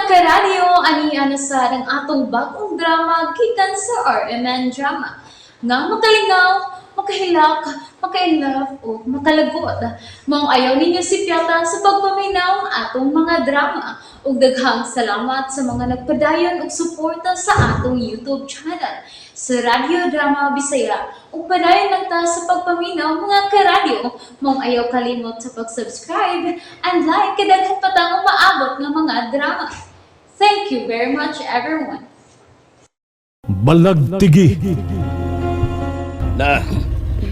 Karadyo, ani na sad ang atong bagong drama gikan sa RMN Drama nga makalingaw, makahilak, maka-inlove o makalagot. Maong ayaw ninyo sipyata sa pagpaminaw ang atong mga drama. Ug daghang salamat sa mga nagpadayon og suporta sa atong YouTube channel sa Radyo Drama Bisaya. Ug padayon lang ta sa pagpaminaw, mga karadyo. Maong ayaw kalimot sa pag-subscribe and like kay daghan pa tang umaabot nga mga drama. Thank you very much, everyone. Balagtigi. Na,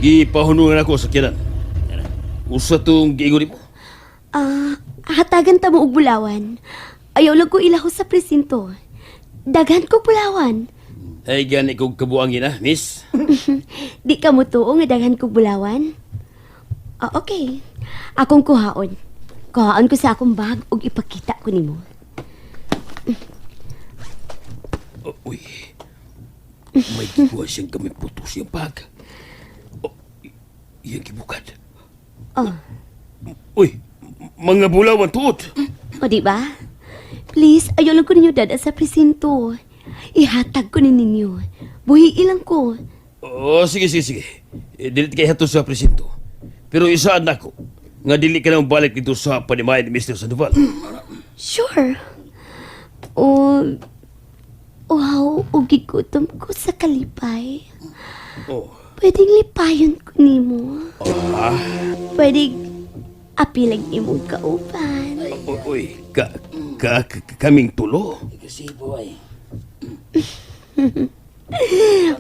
gipahunungan ako sa kinan. Usa tong giingon nimo. Ah, hatagan ta mo og bulawan. Ayaw lang ko ilaho sa presinto. Daghan ko bulawan. Ay gani kog kabuangin ah, miss. Di ka mo tuo nga daghan kog bulawan? Ah, okay. Akong kuhaon. Kuhaon ko sa akong bag ug ipakita ko nimo. Oh, uy. May gikuha siyang kami putos siyang bag. Oh, iyang gibukad. Oh, Uy, mga bulawan tuot. O di ba? Please, ayaw lang ko ninyo dada sa presinto. Ihatag ko ni ninyo. Buhi ilang ko. Oh, sige, sige, sige. Eh, dili kay hato sa presinto. Pero isaan nako nga dili ka na balik dito sa panimayan ni Mr. Sandoval. Sure. O, wow, o gigutom ko sa kalipay. Oh. Pwedeng lipayon ko nimo. Ah, Pwedeng apilag imong kauban. Uy, ka, ka, ka- kaming tulo.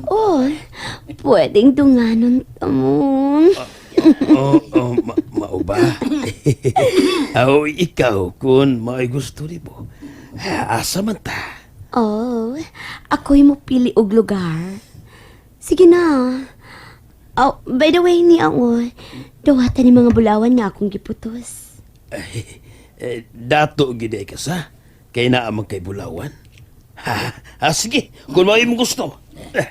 Oh, pwedeng dunganon ta mo. Oh, mao ba? Aw, ikaw, kung may gusto nimo. Asa man ta? Oh, ako'y mo pili og lugar. Sige na. Oh, by the way, ni ako, dawatan ni mga bulawan nga akong giputos. Eh, dato gid ka sa kay naa man kay bulawan. Ha, ha, sige, kung may imong gusto. Eh,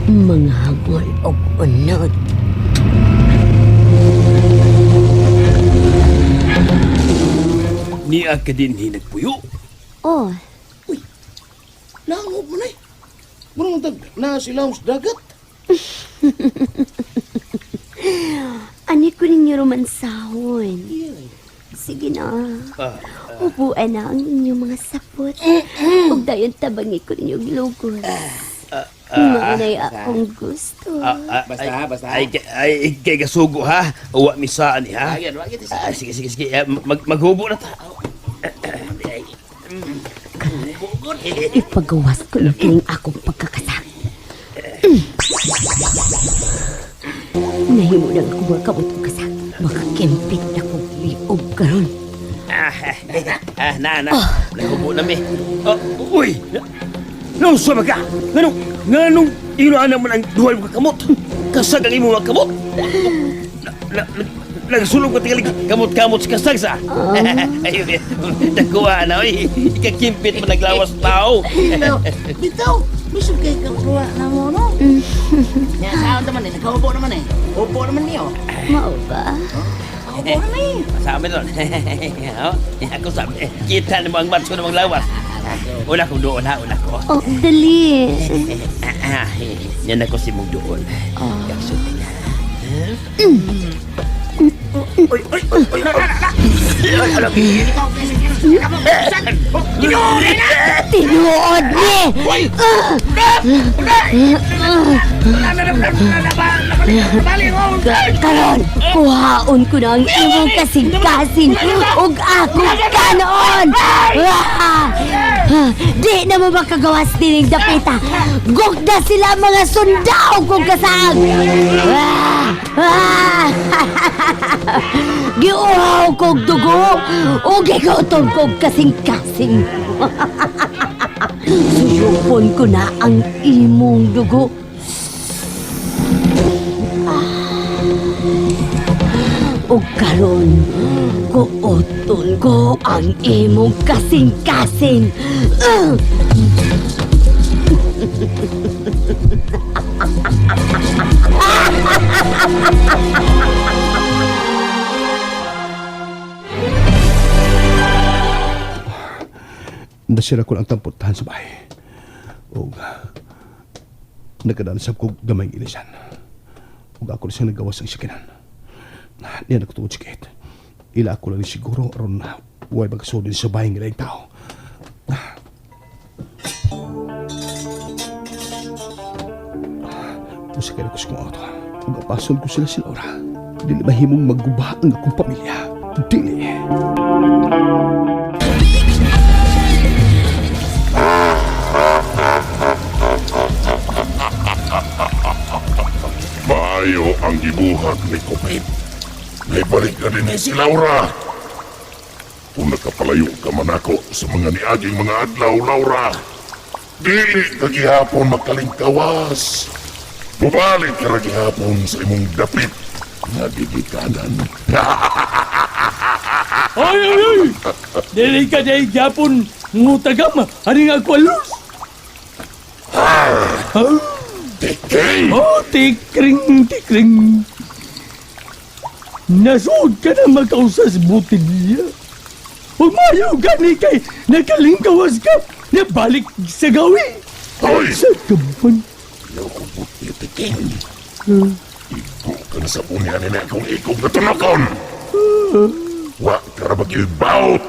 Mga hangol og unod. Niya ka din hinagpuyo. Oh, Langob mo na eh. Murang tag na sila sa dagat. Ani ko ninyo romansahon. Sige na. Ah, Ubuan na ang inyong mga sapot. Ug dayon tabangi ko ninyo og lugos. Maunay akong gusto. Ah, Basta, ay, basta. Ay, ay, kay kasugo ha. Uwa misaan ni ha. Ayan, wa kita Ah, sige, sige, sige. Eh, maghubo na ta. Ipagawas ko na kining akong pagkakasak. Nahimo lang ako mga kamot og kasak. Makakimpit na kong liog karon. Ah, ah, na, na. Naghubo na mi. Oh, uy! Nung sama ka! Nganong, nganong ino man ang dual mo kamot? Kasag ang imo mga kamot? Na, na, nagsulog ko tingali kamot-kamot sa kasag sa. Ayun, nakuha na, oy. Ikakimpit mo naglawas tao. Bitaw, bitaw. Bisog kay kakuha na mo, no? Ya, saan naman eh. Nakaupo naman eh. Upo naman niyo. Mao ba? Upo naman eh. Sabi doon. Oh, ako sabi. Kita na mo ang matso ng mga lawas. Una ko doon ha, una ko. Oh, dali. Ah, yan ako si mong doon. Kaksulti na. Uy, uy, uy, uy, uy. Tinuod ni! Karon, kuhaon ko na ang imong kasing-kasing ug akong kanoon! Ah! Di na mo makagawas dining dapita! Gugda sila mga sundao kong kasag! Ah! Ah! Giuhaw kog dugo ug gigutom kog kasing-kasing! Suyupon ko na ang imong dugo. Ah. Ug karon, kuoton ko ang imong kasing-kasing. Ah! Nasira ko lang tampuntahan sa bahay. O nagkadaan sab ko gamay ilisan. Ug ako na siya nagawas ang sakinan. Niya nagtuod si Kate. Ila ako lang siguro aron na huwag magkasudin sa bahay ng ilang tao. Pusakay ko sa kong auto. Ug apason ko sila si Laura. Dili mahimong magguba ang akong pamilya. Dili. Maayo ang gibuhat ni Kupit. Naibalik na din si Laura. Kung nakapalayo ka man ako sa mga niaging mga adlaw, Laura, dili ka gihapon makalingkawas. Bubalik ka ra gihapon sa imong dapit nga gigikanan. Ay, ay, ay! Dili ka dahil Japon ngutagam, hari nga kwalos! Tikay! Oh, tikring, tikring! Nasuod ka na makausas buti niya. Umayo gani kay nakalingkawas ka, nabalik sa gawi. Hoy! Sa kaman. Ayaw ko buti, Tiking. Igo ka na sa unya nila akong ikog na tunokon. Wa ka ra mag-ibawt.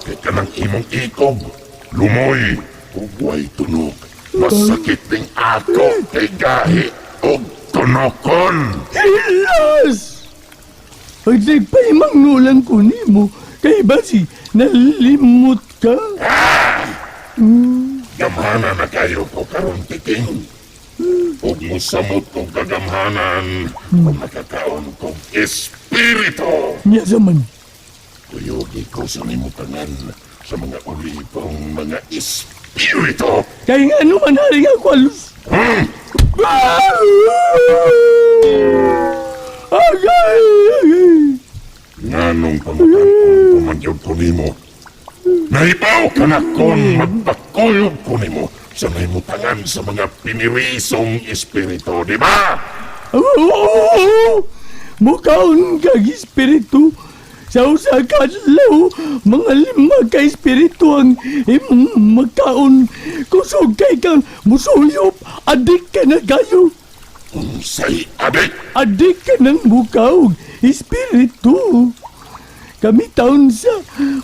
Kay kanang imong ikog. Lumoy. Ug way tunog. Masakit ning ako kay gahi og tunokon. Hilas! Pag nagpaimang ko nimo, kay basi nalimot ka. Gamhanan na kayo ko karon, Tiking. Ug mosamot kong kagamhanan kung nakakaon kong espiritu. Nya sa man. Kuyugi ko sa nimutangan sa mga ulipong mga espiritu. Kaya nga ano man hari nga kwalos. Hmm? Agay! Agay! Nganong pangutan-on pamangyod ko nimo? Nahibaw ka na kon magpakuyog ko nimo sa nahimutangan sa mga pinirisong espiritu, di ba? Oo! Mukaon kag espiritu. Sa usa ka adlaw, mga lima ka espiritu ang imong makaon. Kusog kay kang musuyop, adik ka na kayo. Unsay adik? Adik ka ng mukaog, espiritu. Kami taon sa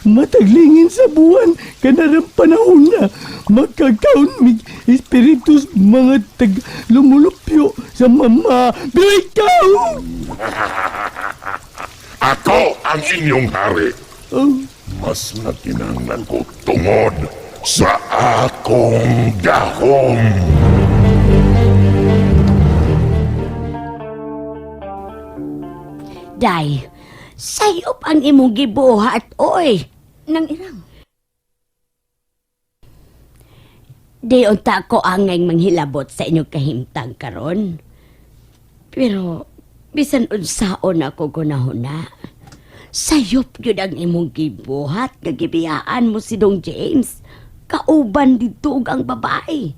mataglingin sa buwan, kanarang panahon na magkakaon mig espiritus mga tag lumulupyo sa mama. Pero ikaw! Ako ang inyong hari. Oh, Mas nakinahanglan ko tungod sa akong gahom. Day, sayop ang imong gibuhat, oy. Nang irang. Di unta ko angay manghilabot sa inyong kahimtang karon. Pero bisan unsaon ako gunahuna. Sayop gyud ang imong gibuhat nga gibiyaan mo si Dong James. Kauban didto og ang babae.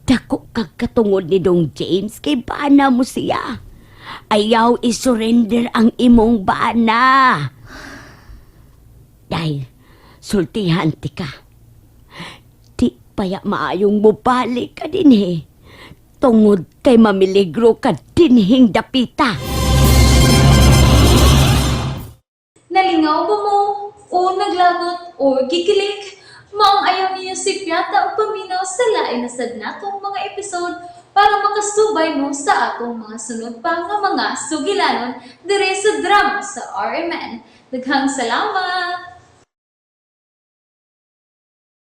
Dako kag katungod ni Dong James kay bana mo siya. Ayaw isurrender ang imong bana. Dahil sultihan ti ka. Di paya maayong mubalik ka din eh. Tungod kay mamiligro ka dinhing dapita. Nalingaw ba mo? O naglagot o gikilig? Maong ayaw niyo si Piata ang paminaw sa lain na sad natong mga episode para makasubay mo sa atong mga sunod pa nga mga sugilanon dire sa drama sa RMN. Daghang salamat!